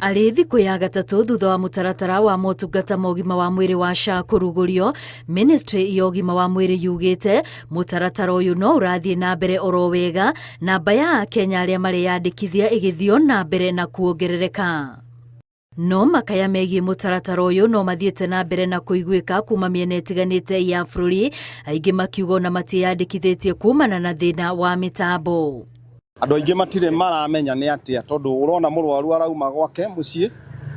Arĩ thikũ ya gatatũ thutha wa mũtaratara wa motungata ma ũgima wa mwĩrĩ wa SHA kũrugũrio, Ministry ya ũgima wa mwĩrĩ yugĩte mũtaratara ũyũ no ũrathiĩ na mbere oro wega, namba ya Akenya arĩa mareyandĩkithia ĩgĩthiĩ o na mbere na kuongerereka. No makaya megiĩ mũtaratara ũyũ no mathiĩte na mbere na kũiguĩka kuma mĩena ĩtiganĩte ya bũrũri, aingĩ makiuga ona matiĩyandĩkithĩtie kumana na thĩna wa mĩtambo. Andũ aingĩ matirĩ maramenya nĩ atĩa tondũ ũrona mũrwaru arauma gwake mũciĩ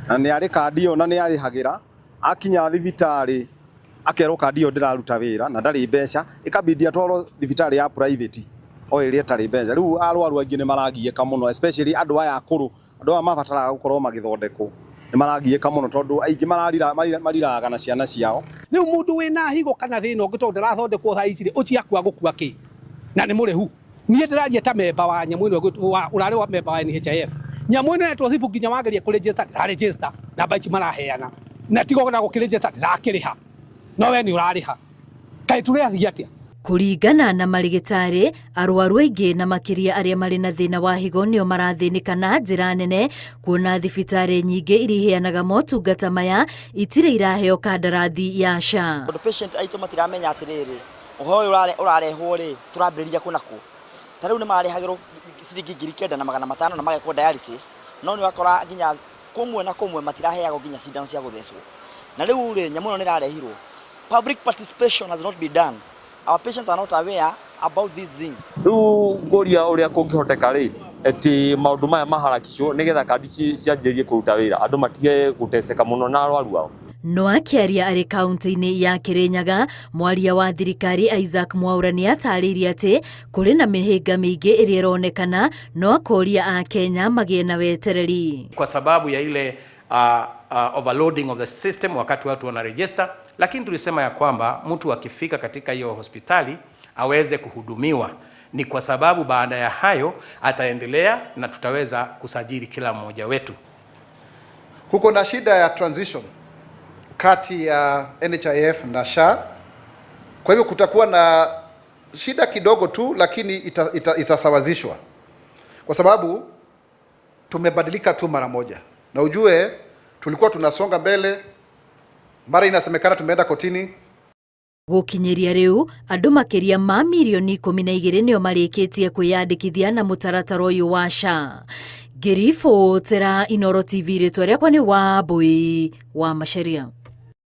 na nĩ arĩ kandi ĩyo na nĩ arĩhagĩra, akinya thibitarĩ akerwo kandi ĩyo ndĩraruta wĩra na ndarĩ mbeca, ĩkabidi atwarwo thibitarĩ ya private o ĩrĩa ĩtarĩ mbeca. Rĩu arwaru aingĩ nĩ maragiĩka mũno especially andũ aya akũrũ, andũ aya mabataraga gũkorwo magĩthondekwo nĩ maragiĩka mũno tondũ aingĩ mariraga na ciana ciao. Rĩu mũndũ wĩna higo kana thĩna ũngĩ tondũ ndarathondekwo thaa ici rĩ, ũcio akua gũkua kĩ? Na nĩ mũrĩhu. Niĩ ndĩraria ta memba wa nyamũ ĩno ũrarĩ wa memba wa NHIF. Nyamũ ĩno yetwo thibu nginya wageria kũ register ndĩra register namba ici maraheana. Na tiga ona gũkĩ register ndĩrakĩrĩha. No we nĩ ũrarĩha. Kaĩ tũrathiĩ atĩa? Kũringana na marĩgĩtarĩ, arwaru aingĩ na makĩria arĩa marĩ na thĩna wa higo nĩo marathĩnĩka na njĩra nene kuona thibitarĩ nyingĩ iria iheanaga motungata maya itirĩ iraheo kandarathi ya SHA. Tondũ patient aitũ matiramenya atĩrĩrĩ, ũhoro ũyũ ũrarehwo rĩ, tũrambĩrĩria kũ na kũ. Ta rĩu nĩ marĩhagĩrwo ciringi 9500 na magekwo dialysis, no nĩ ũrakora nginya kũmwe na kũmwe matiraheagwo nginya cindano cia gũthecwo. Na rĩu rĩ, nyamũ ĩno nĩ ĩrarehirwo, public participation has not been done. Our patients are not aware about this thing. Rĩu ngũria ũrĩa kũngĩhoteka rĩ, atĩ maũndũ maya maharakicwo nĩgetha kandi cianjĩrĩrie kũruta wĩra, andũ matige gũteceka mũno na arwaru ao. No akĩaria arĩ kaunti-inĩ ya Kirinyaga, mwaria wa thirikari Isaac Mwaura nĩ atarĩirie atĩ kũrĩ na mĩhĩnga mĩingĩ ĩrĩa ĩronekana no akoria Akenya magĩe na wetereri. Kwa sababu ya ile overloading of the system wakati watu wana register, lakini tulisema ya kwamba mtu akifika katika hiyo hospitali aweze kuhudumiwa, ni kwa sababu baada ya hayo ataendelea na tutaweza kusajili kila mmoja wetu. Kuko na shida ya transition kati ya NHIF na SHA. Kwa hivyo kutakuwa na shida kidogo tu, lakini itasawazishwa kwa sababu tumebadilika tu mara moja, na ujue tulikuwa tunasonga mbele, mara inasemekana tumeenda kotini. Gũkinyĩria rĩu, andũ makĩria ma mirioni 12 nĩo marĩkĩtie kwĩyandĩkithia na mũtaratara ũyũ wa SHA. Ngĩribotera Inooro TV, rĩtwa rĩakwa nĩ Wambui wa Macharia.